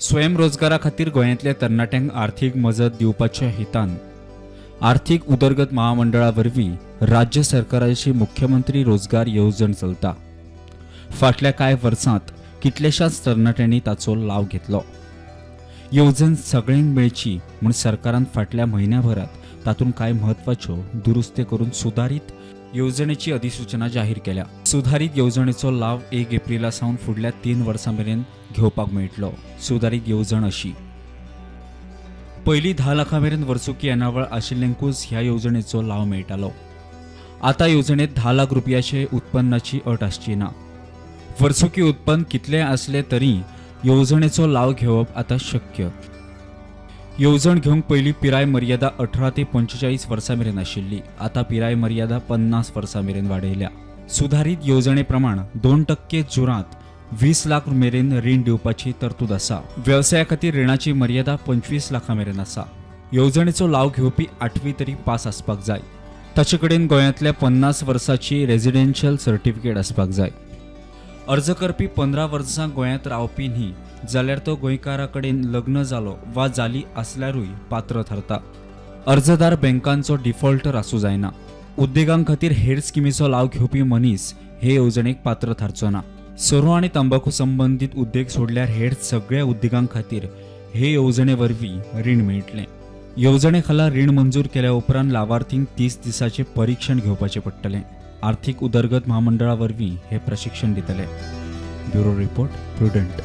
स्वयंरोजगारा खातीर गोंयांतल्या तरणाट्यांक आर्थीक मजत दिवपाच्या हितान आर्थीक उदरगत महामंडळा वरवीं राज्य सरकाराची मुख्यमंत्री रोजगार येवजण चलता. फाटल्या कांय वर्सांत कितल्याशाच तरणाट्यांनी ताचो लाव घेतलो. येवजण सगळ्यांक मेळची म्हूण सरकारान फाटल्या म्हयन्याभरात तातूंत कांय म्हत्वाच्यो दुरुस्ती करून सुदारीत येवजणेची अधिसूचना जाहीर केल्या. सुधारीत येवजणेचो लाव 1 एप्रिला सावन फुडल्या 3 वर्सां मेरेन घेवपाक मेळटलो. सुधारीत येवजण अशी: पयलीं 10 लाखां मेरेन वर्सुकी येणावळ आशिल्ल्यांकूच ह्या येवजणेचो लाव मेळटालो. आतां येवजणेंत 10 लाख रुपयाचे उत्पन्नाची अट आसची ना. वर्सुकी उत्पन्न कितलें आसलें तरी येवजणेचो लाव घेवप आतां शक्य. येवजण घेवंक पयलीं पिराय मर्यादा 18 ते 45 वर्सां मेरेन आशिल्ली. आतां पिराय मर्यादा 50 वर्सां मेरेन वाडयल्या. सुधारीत येवजणे प्रमाण 2% जुरांत 20 लाख मेरेन रीण दिवपाची तरतूद आसा. वेवसाया खातीर रिणाची मर्यादा 25 लाखां मेरेन आसा. येवजणेचो लाव घेवपी 8वी तरी पास आसपाक जाय. ताचे कडेन गोंयांतल्या 50 वर्साची रेजिडेन्शियल सर्टिफिकेट आसपाक जाय. अर्ज करपी 15 वर्सां गोंयांत रावपी न्ही जाल्यार तो गोंयकारा कडेन लग्न जालो वा जाली आसल्यारूय पात्र थारता. अर्जदार बँकांचो डिफॉल्टर आसूं जायना. उद्देगां खातीर हेर स्किमीचो लाव घेवपी मनीस हे येवजणेक पात्र थारचो ना. सोरो आनी तंबाखू संबंदीत उद्देग सोडल्यार हेर सगळ्या उद्देगां खातीर हे येवजणे वरवीं रीण मेळटलें. येवजणे खाला रीण मंजूर केल्या उपरांत लावार्थींक 30 दिसाचें परिक्षण घेवपाचें पडटलें. आर्थीक उदरगत महामंडळा वरवीं हे प्रशिक्षण दितले. Bureau report, Prudent.